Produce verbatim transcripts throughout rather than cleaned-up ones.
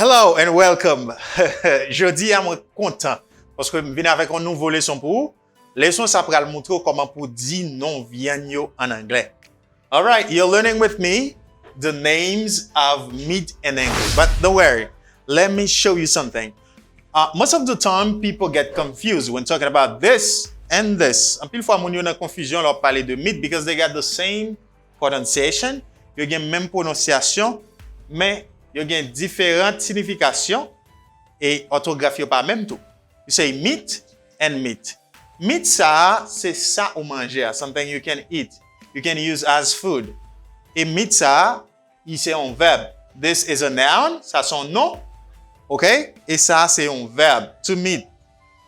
Hello and welcome. Jodi a mwen kontan paske m vin avèk yon nouvo leson pou ou. Leson sa pral montre w kòman pou di non vyann yo an anglè. Alright, you're learning with me the names of meat in English. But don't worry, let me show you something. Uh, most of the time, people get confused when talking about this and this. Anpil fwa, moun yo nan konfizyon lè w ap pale de meat because they got the same pronunciation, yo gen menm pwononsyasyon, men yo gen diferan siyifikasyon e òtograf yo pa menm tou. You say meat and meat. Meat sa a, se sa ou manje a, something you can eat. You can use as food. E meat sa a, li se yon vèb. This is a noun, sa se yon non. Ok? E sa a se yon vèb. To meet.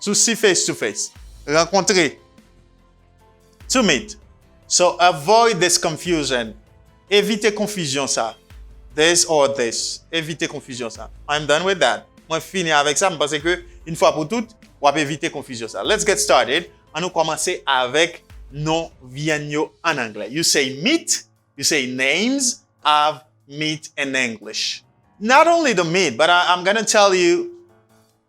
To see face to face. Rankontre. To meet. So avoid this confusion. Evite konfizyon sa. This or this. Evite konfizyon sa. I'm done with that. Mwen fini avèk sa. Mwen panse ke, yon fwa pou tout, w ap evite konfizyon sa. Let's get started. An nou kòmanse avèk non vyann yo an anglè. You say meat, you say names of meat in English. Not only the meat, but I, I'm gonna tell you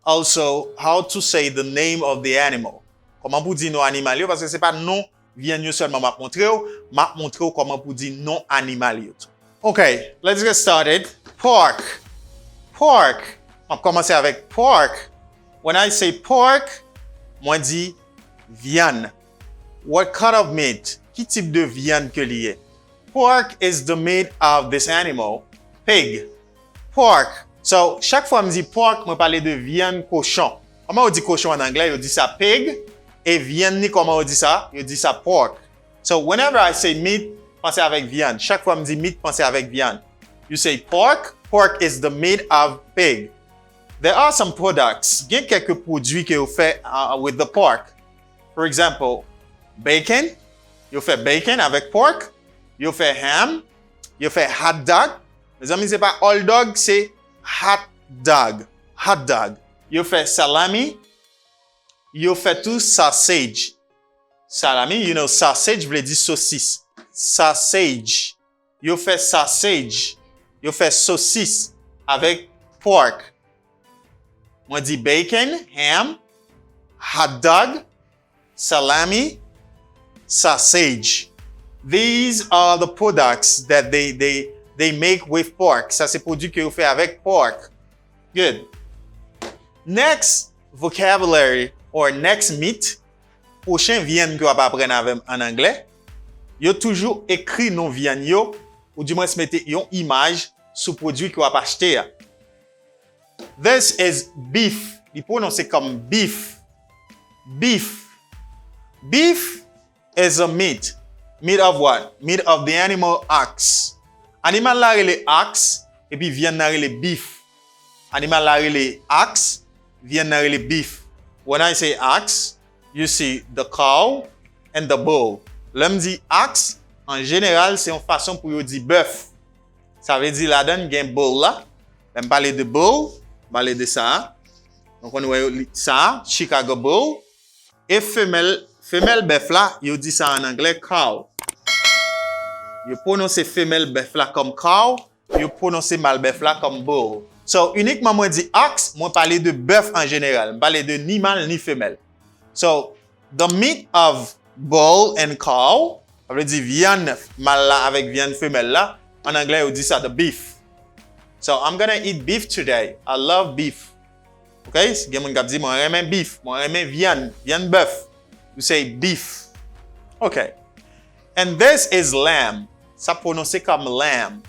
also how to say the name of the animal. Kòman pou di non animal yo, paske se pa non vyann yo sèlman m ap montre w, m ap montre w kòman pou di non animal yo tou. Ok, let's get started. Pork. Pork. M ap kòmanse avèk pork. When I say pork, mwen di vyann. What kind of meat? Ki tip de vyann ke li ye? Pork is the meat of this animal. Pig. Pork. So, chak fwa m di pork, mwen pale de vyann kochon. Kòman yo di kochon an anglè? Yo di sa pig. E vyann ni, kòman yo di sa? Yo di sa pork. So, whenever I say meat, panse avèk vyann. Chak fwa m di meat, panse avèk vyann. You say pork, pork is the meat of pig. There are some products. Gen kèk pwodui ke yo fè uh, with the pork. For example, bacon. Yo fè bacon avèk pork. Yo fè ham. Yo fè hot dog. Mezanmi, se pa all dog, se hot dog. Hot dog. Yo fè salami. Yo fè tou sausage. Salami, you know, sausage vle di sosis. Sausage. Yo fè sausage. Yo fè sosis avèk pork. Mwen di bacon, ham, hot dog, salami, sausage. These are the products that they, they, they make with pork. Sa se pwodui ke yo fè avèk pork. Good. Next vocabulary or next meat, pwochen vyann ke w ap aprann avè m an anglè, yo toujou ekri non vyann yo, oudimwens mete yon imaj sou pwodui ke w ap achte a. This is beef. Li pwononse kòm beef. Beef. Beef is a meat. Meat of what? Meat of the animal ox. Animal la rele ox, epi vyann nan rele beef. Animal la rele ox, vyann nan rele beef. When I say ox, you see the cow and the bull. Lè m di ox, an jeneral, se yon fason pou yo di bèf. Sa vle di ladan l gen bull la. Lè m pale de bull, m pale de sa a. Nou konn wè yo, li- sa a, Chicago Bull. E femèl, femèl bèf la, yo di sa an anglè cow. Yo pwononse femèl bèf la kòm cow, yo pwononse mal bèf la kòm bull. So, inikman mwen di ox, mwen pale de bèf an jeneral. M pale de ni mal ni femèl. So, the meat of bull and cow, sa vle di vyann mal la avèk vyann femèl la, an anglè yo di sa the beef. So, I'm gonna eat beef today. I love beef. Ok? Gen moun k ap di, mwen renmen beef, mwen renmen vyann, vyann bèf. You say beef. Ok. And this is lamb. Sa pwononse kòm lamb.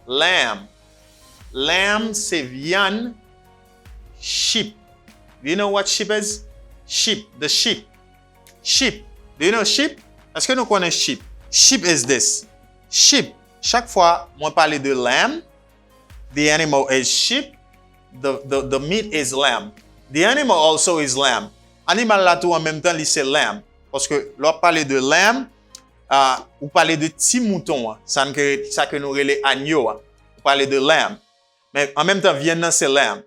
Lamb. Lamb se vyann sheep. Do you know what sheep is? Sheep, the sheep. Sheep. Do you know sheep? Èske nou konnen sheep? Sheep is this. Sheep. Chak fwa mwen pale de lamb, the animal is sheep, the, the, the meat is lamb. The animal also is lamb. Animal la tou an menm tan li se lamb. Paske lè w ap pale de lamb, ah, ou pale de ti mouton an, sa n ke, sa ke nou rele anyo a. Ou pale de lamb. Men an menm tan, vyann nan se lamb.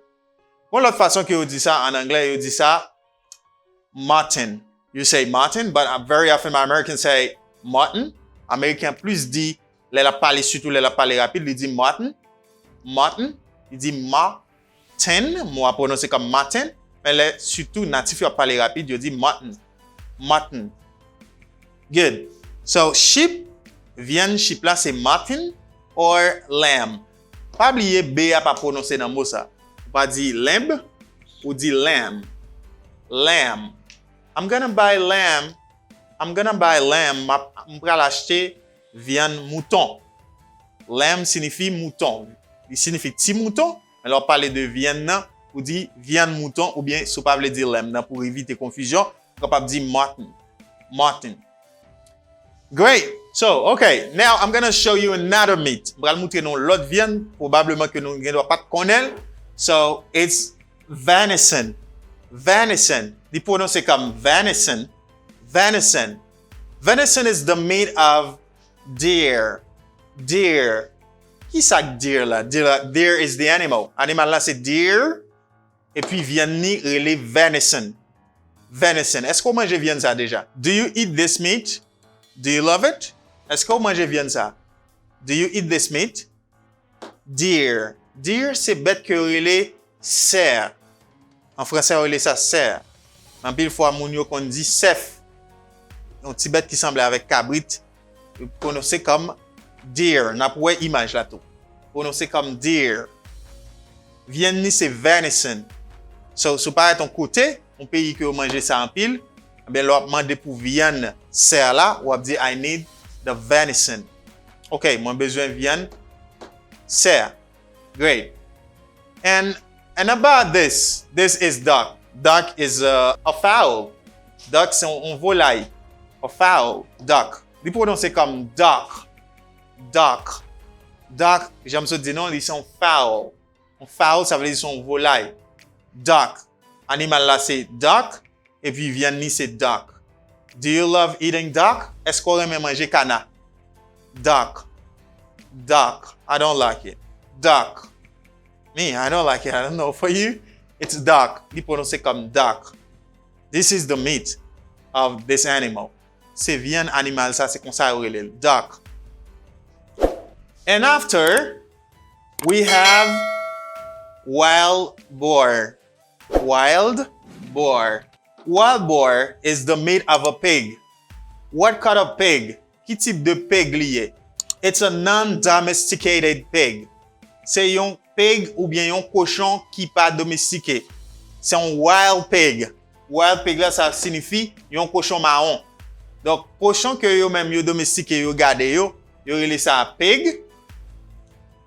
Gon lòt fason ke yo di sa an anglè, yo di sa mutton. You say mutton, but uh, very often my Americans say mutton. Ameriken plis di, lè l ap pale, sitou lè l ap pale rapid, li di mutton. Mutton. Li di mutton, mo a pwononse kòm mutton, men lè sitou natif yo ap pale rapid, yo di mutton. Mutton. Good. So, sheep, vyann sheep la se mutton or lamb. Pa bliye B a pa pwononse nan mo sa. Ou pa di lamb, ou di lamb. Lamb. I'm gonna buy lamb. I'm gonna buy lamb. M ap- m pral achte vyann mouton. Lamb siyifi mouton. Li siyifi ti mouton, men lè w ap pale de vyann nan, ou di vyann mouton oubyen si w pa vle di lamb nan pou evite konfizyon, ou kapab di mutton. Mutton. Great. So, okay, now I'm gonna show you another meat. M pral moutre nou lòt vyann, pwobableman ke nou gen dwa pa t konnen l. So, it's venison. Venison. Li pwononse kòm venison. Venison. Venison is the meat of deer. Deer. Ki sa k deer la? Deer, la- deer is the animal. Animal la se deer. Epi vyann ni rele venison. Venison. Èske w manje vyann sa deja? Do you eat this meat? Do you love it? Èske w manje vyann sa? Do you eat this meat? Deer. Deer se bèt ke yo rele sè. An fransè, yo rele sa sè. Anpil fwa, moun yo konn di sèf. Yon ti bèt ki sanble avèk kabrit. Yo pwononse kòm deer. N ap wè imaj la tou. Pwononse kòm deer. Vyann ni se venison. So, si w parèt yon kote, yon peyi ke yo manje sa anpil, ebyen, lè w ap mande pou vyann sè la, w ap di, I need the venison. Ok, mwen bezwen vyann sè. Great. And, and about this, this is duck. Duck is a, a fowl. Duck se yon, yon volay. A fowl, duck. Li pwononse kòm duck. Duck. Duck, jan m sot di non, li se yon fowl. Yon fowl, sa vle di se yon volay. Duck. Animal la se duck, epi vyann ni se duck. Do you love eating duck? Èske w renmen manje kana? Duck. Duck. I don't like it. Duck. Me, I don't like it. I don't know. For you, it's duck. Li pwononse kòm duck. This is the meat of this animal. Se vyann animal sa, se konsa yo rele l. Duck. And after, we have wild boar. Wild boar. Wild boar is the meat of a pig. What kind of pig? Ki tip de pig li ye? It's a non-domesticated pig. Se yon pig oubyen yon kochon ki pa domestike. Se yon wild pig. Wild pig la, sa siyifi yon kochon mawon. Donk, kochon ke yo menm yo domestike, yo gade yo, yo rele sa pig.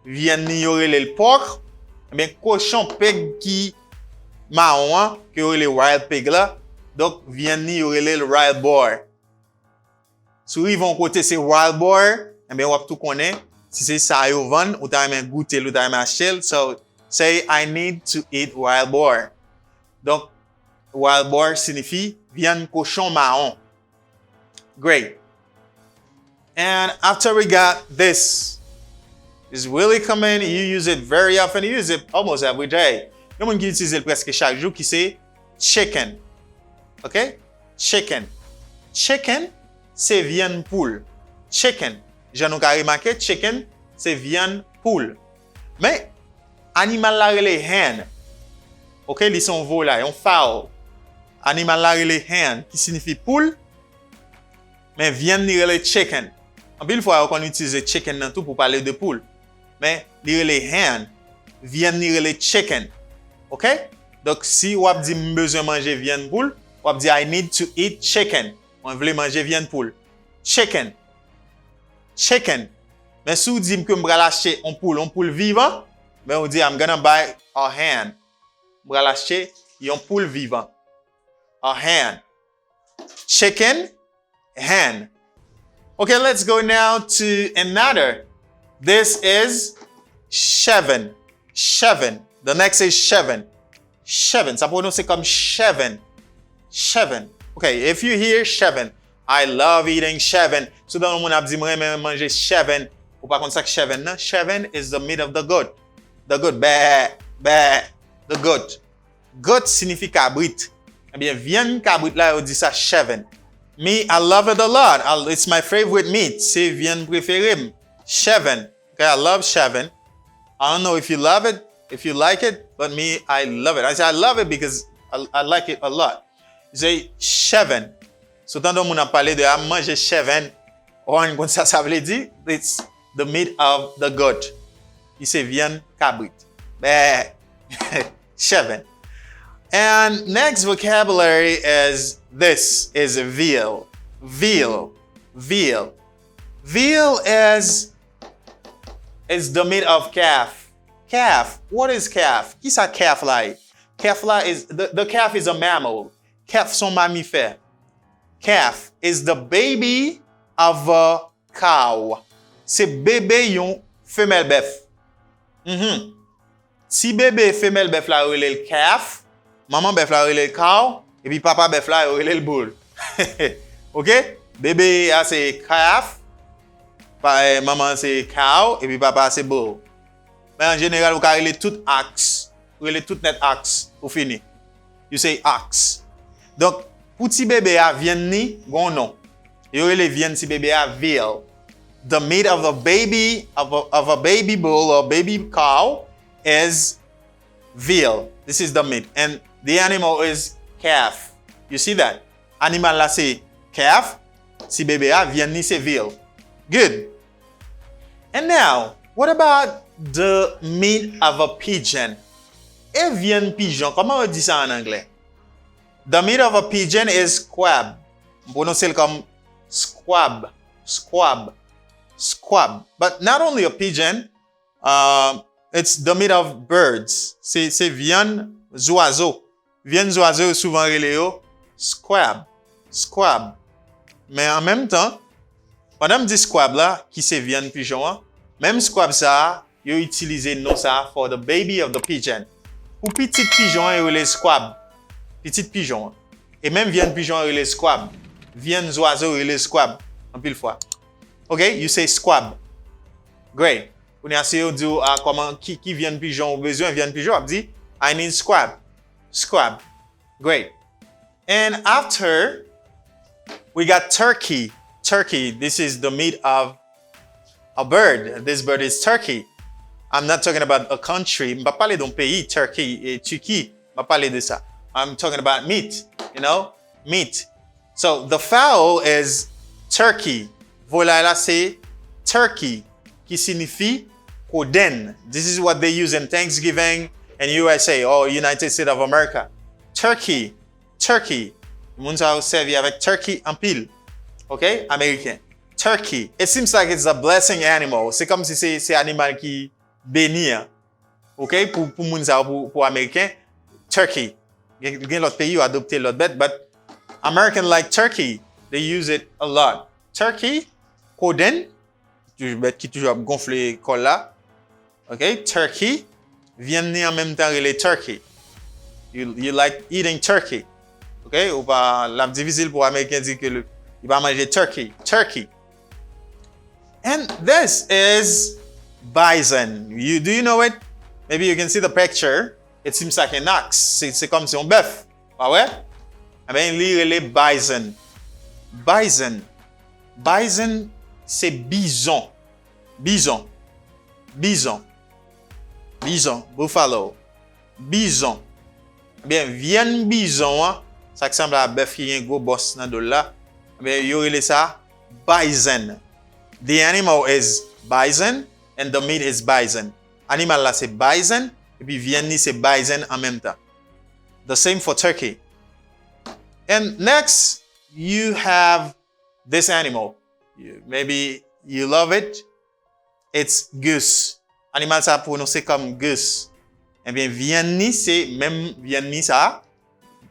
Vyann ni yo rele l pork. Ebyen, kochon pig ki mawon an, ke yo rele wild pig la. Donk, vyann ni yo rele l wild boar. Si w rive yon kote se wild boar, ebyen, w ap tou konnen si se sa yo vann, ou ta renmen goute l, ou ta renmen achte l. So, say, I need to eat wild boar. Donk, wild boar siyifi vyann kochon mawon. Great. And after we got this, is really common. You use it very often. You use it almost every day. Gen moun ki itilize l prèske chak jou, ki se chicken. Ok? Chicken. Chicken, se vyann poul. Chicken. Jan nou ka remake, chicken, se vyann poul. Men, animal la rele hen. Ok, li se yon volay, yon fowl. Animal la rele hen, ki siyifi poul. Men vyann li rele chicken. Anpil fwa, yo konn itilize chicken nan tou pou pale de poul. Men li rele hen. Vyann li rele chicken. Ok? Donk, si w ap di m bezwen manje vyann poul, w ap di I need to eat chicken. Mwen vle manje vyann poul. Chicken. Chicken. Men si w di m ke m pral achte yon poul, yon poul vivan, men w di I'm gonna buy a hen. M pral achte yon poul vivan. A hen. Chicken, hen. Okay, let's go now to another. This is chèven. Chèven. The next is chèven. Chèven. Sa pwononse kòm chèven. Chèven. Okay, if you hear chèven, I love eating chèven. Si w tande yon moun ap di, "Mwen renmen manje chèven," ou pa konn sa k chèven nan? Chèven is the meat of the goat. The goat. Bè, bè. The goat. Goat siyifi kabrit. Ebyen, vyann kabrit la, yo di sa chèven. Me, I love it a lot. I- it's my favorite meat. Se vyann prefere m. Chèven. Okay, I love chèven. I don't know if you love it. if you like it, but me, I love it. I say I love it because I, I like it a lot. You say chèvèn. So, tande yon moun ap pale de, "Ah, m manje chèvèn." Ou konn sa sa vle di? It's the meat of the goat. Li se vyann kabrit. Bè, chèvèn. And next vocabulary is this, is veal. Veal. Veal. Veal is, is the meat of calf. Calf. What is calf? Kisa calf la ye? Calf la is, the, the calf is a mammal. Calf se yon mamifè. Calf is the baby of a cow. Se bebe yon femèl bèf. Mhm. Ti bebe femèl bèf la, yo rele l calf. Manman bèf la, yo rele l cow. Epi papa bèf la, yo rele l bull. Ok? Bebe a se calf. Pa, eh, manman se cow. Epi papa a se bull. Men an jeneral, ou ka rele tout ox. Ou rele tout nèt ox. Ou fini. You say ox. Donk, pou ti bebe a, vyann li, gon non. Yo rele vyann ti bebe a veal. The meat of a baby, of a, of a baby bull or baby cow is veal. This is the meat. And the animal is calf. You see that? Animal la se calf. Ti bebe a, vyann li se veal. Good. And now, what about the meat of a pigeon? E vyann pijon, kòman yo di sa an anglè? The meat of a pigeon is squab. M pwononse l kòm squab, squab, squab. But not only a pigeon, uh, it's the meat of birds. Se, se vyann zwazo. Vyann zwazo yo souvan rele yo squab, squab. Men an menm tan, pandan m di squab la, ki se vyann pijon an, menm squab sa a, yo itilize non sa a for the baby of the pigeon. Pou pitit pijon an, yo rele l squab. Pitit pijon an. E menm vyann pijon an rele l squab. Vyann zwazo rele l squab anpil fwa. Ok, you say squab. Great. Kounye a, si yo di w, ah, kòman, ki, ki vyann pijon ou bezwen, vyann pijon, w ap di, "I need squab." Squab. Great. And after, we got turkey. Turkey, this is the meat of a bird. This bird is turkey. I'm not talking about a country. M pa pale de yon peyi, Turkey, eh, Tiki. M pa pale de sa. I'm talking about meat, you know? Meat. So, the fowl is turkey. Volay la se turkey, ki siyifi kodenn. This is what they use in Thanksgiving in U S A or United States of America. Turkey, turkey. Moun sa yo sèvi avèk turkey anpil. Ok? Ameriken. Turkey. It seems like it's a blessing animal. Se kòmsi se, se animal ki beni an. Ok? Pou, pou moun sa yo, pou, pou Ameriken, turkey. Gen, gen lòt peyi yo adopte lòt bèt, but American like turkey. They use it a lot. Turkey, kodenn, toujou bèt ki toujou ap gonfle kò l la. Ok? Turkey, vyann li an menm tan rele turkey. You, you like eating turkey. Ok? Ou pa, l ap difisil pou Ameriken di ke li, li pa manje turkey. Turkey. And this is bison. You, do you know it? Maybe you can see the picture. It seems like an ox. Se, se kòmsi yon bèf. Pa wè? Enben, li rele bison. Bison. Bison, se bizon. Bizon. Bizon. Bizon. Buffalo. Bizon. Ebyen, vyann bizon an, sa k sanble a bèf ki gen gwo bòs nan do l la, ebyen, yo rele sa bison. The animal is bison and the meat is bison. Animal la se bison, epi vyann li se bison an menm tan. The same for turkey. And next, you have this animal. You, maybe you love it. It's goose. Animal sa pwononse kòm goose. Ebyen, vyann li se menm vyann li sa.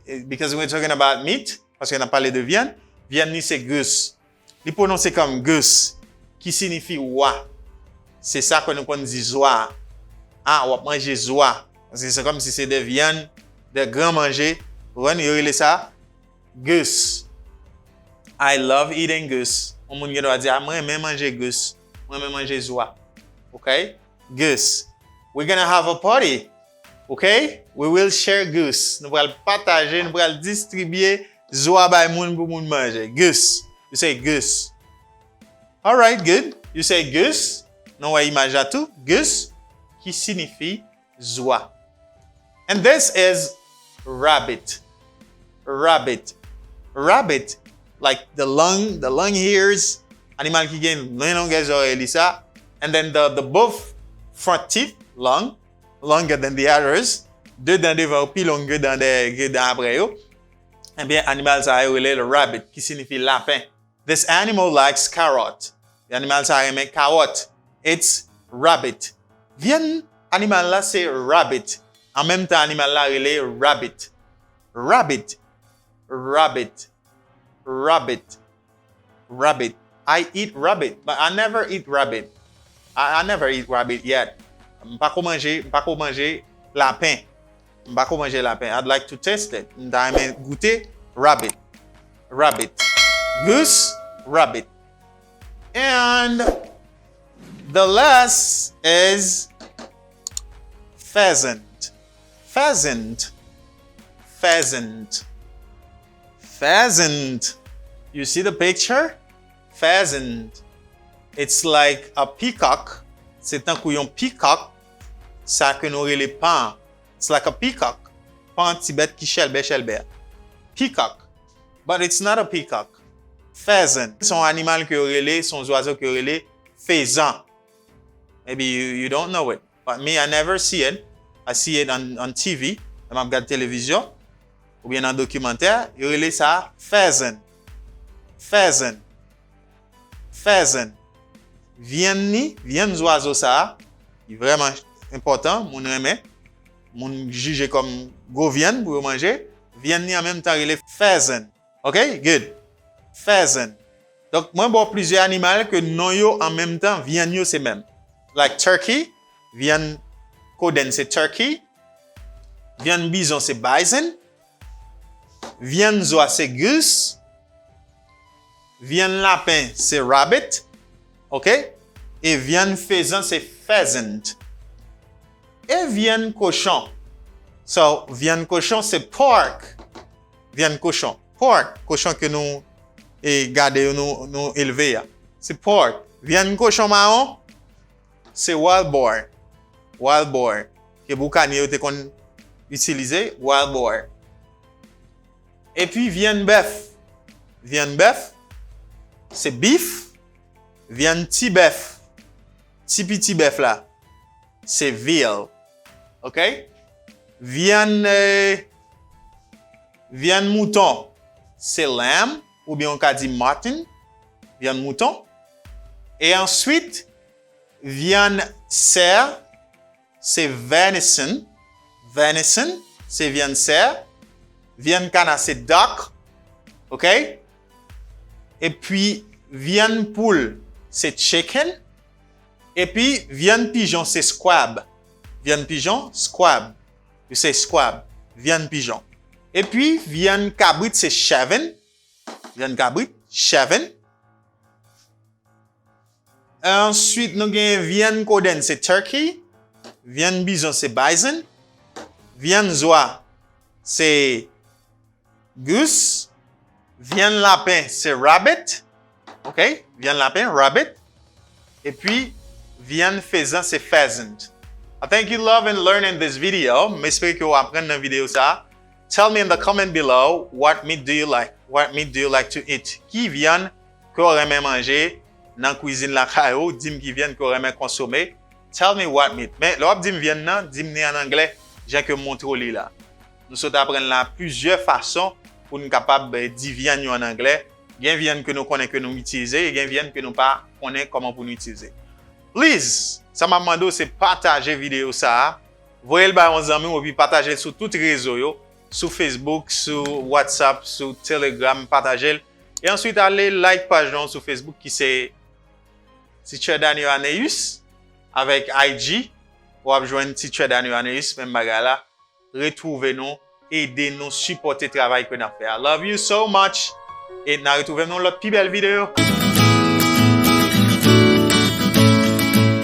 Eh, because we're talking about meat, paske n ap pale de vyann, vyann li se goose. Li pwononse kòm goose, ki siyifi wa. Se sa ke nou konn di zwa. Ah, w ap manje zwa. Paske se kòmsi se de vyann, de gran manje. Ou konprann? Yo rele sa goose. I love eating goose. Yon moun gen dwa di, "Ah, mwen renmen manje goose. Mwen renmen manje zwa." Ok? Goose. We're gonna have a party. Ok? We will share goose. Nou pral pataje, nou pral distribye zwa bay moun pou moun manje. Goose. You say goose. Alright, good. You say goose. Nou wè imaj la tou. Goose, ki siyifi zwa. And this is rabbit. Rabbit. Rabbit, like the long, the long ears, animal ki gen lwen longè zòrèy li sa. And then the, the both front teeth, long, longer than the others. De dan devan yo pi long ke dan dèyè, ke dan apre yo. Ebyen, animal sa yo rele l rabbit, ki siyifi lapen. This animal likes carrot. Animal sa renmen kawòt. It's rabbit. Vyann animal la se rabbit. An menm tan, animal la rele rabbit. Rabbit. Rabbit. Rabbit. Rabbit. I eat rabbit, but I never eat rabbit. I, I never eat rabbit yet. M pa ko manje, m pa ko manje lapen. M pa ko manje lapen. I'd like to taste it. M ta renmen goute rabbit. Rabbit. Goose, rabbit. And the last is pheasant. Pheasant. Pheasant. Pheasant. You see the picture? Pheasant. It's like a peacock. Se tankou yon peacock. Sa ke nou rele pan. It's like a peacock. Pan, ti bèt ki chèlbè chèlbè. Peacock. But it's not a peacock. Pheasant. Se yon animal ke yo rele, se yon zwazo ke yo rele fezan. Maybe you, you don't know it. But me, I never see it. I see it on, on T V. Lè m ap gad televizyon, oubyen nan dokimantè, yo rele sa pheasant. Pheasant. Pheasant. Vyann ni, vyann zwazo sa a, li vrèman enpòtan, moun renmen. Moun jije kòm gwo vyann pou yo manje. Vyann ni an menm tan rele pheasant. Ok? Good. Pheasant. Donk, mwen ba w plizyè animal ke non yo an menm tan, vyann yo se menm. Like turkey, vyann kodenn se turkey. Vyann bizon se bison. Vyann zwa se goose. Vyann lapen se rabbit. Ok? E vyann fezan se pheasant. E vyann kochon. So, vyann kochon se pork. Vyann kochon. Pork, kochon ke nou, e, gade yo, nou, nou elve a. Se pork. Vyann kochon mawon, se wild boar. Wild boar. Ke boukanye yo te konn itilize, wild boar. Epi vyann bèf. Vyann bèf, se beef. Vyann ti bèf, ti piti bèf la, se veal. Ok? Vyann, eh, vyann mouton, se lamb, oubyen ou ka di mutton, vyann mouton. E answit, vyann sè, se venison. Venison, se vyann sè. Vyann kana, se duck. Ok? Epi, vyann poul, se chicken. Epi, vyann pijon, se squab. Vyann pijon, squab. You say squab. Vyann pijon. Epi, vyann kabrit, se chèvin. Vyann kabrit, chèvin. Answit, nou gen vyann kodenn, se turkey. Vyann bizon, se bison. Vyann zwa, se goose. Vyann lapen, se rabbit. Ok? Vyann lapen, rabbit. Epi, vyann fezan, se pheasant. I thank you love and learning this video. M espere ke w aprann nan videyo sa a. Tell me in the comment below, what meat do you like? What meat do you like to eat? Ki vyann ke w renmen manje nan kwizin lakay ou? Di m ki vyann ke w renmen konsome. Tell me what meat. Men, lè w ap di m vyann nan, di m li an anglè, jan ke m montre w li la. Nou sot aprann la plizyè fason pou n kapab, eh, di vyann yo an anglè. Gen vyann ke nou konnen ke nou itilize, e gen vyann ke nou pa konnen kòman pou nou itilize. Please, sa m ap mande w se pataje videyo sa a, voye l bay yon zanmi w epi pataje l sou tout rezo yo, sou Facebook, sou WhatsApp, sou Telegram, pataje l. E answit ale like paj nou sou Facebook ki se Teacher Daniel Aneus, avèk I G, w ap jwenn Teacher Daniel Aneus, menm bagay la. Retwouve nou, ede nou, sipòte travay ke n ap fè a. Love you so much. E n a retwouve nou lòt pi bèl videyo.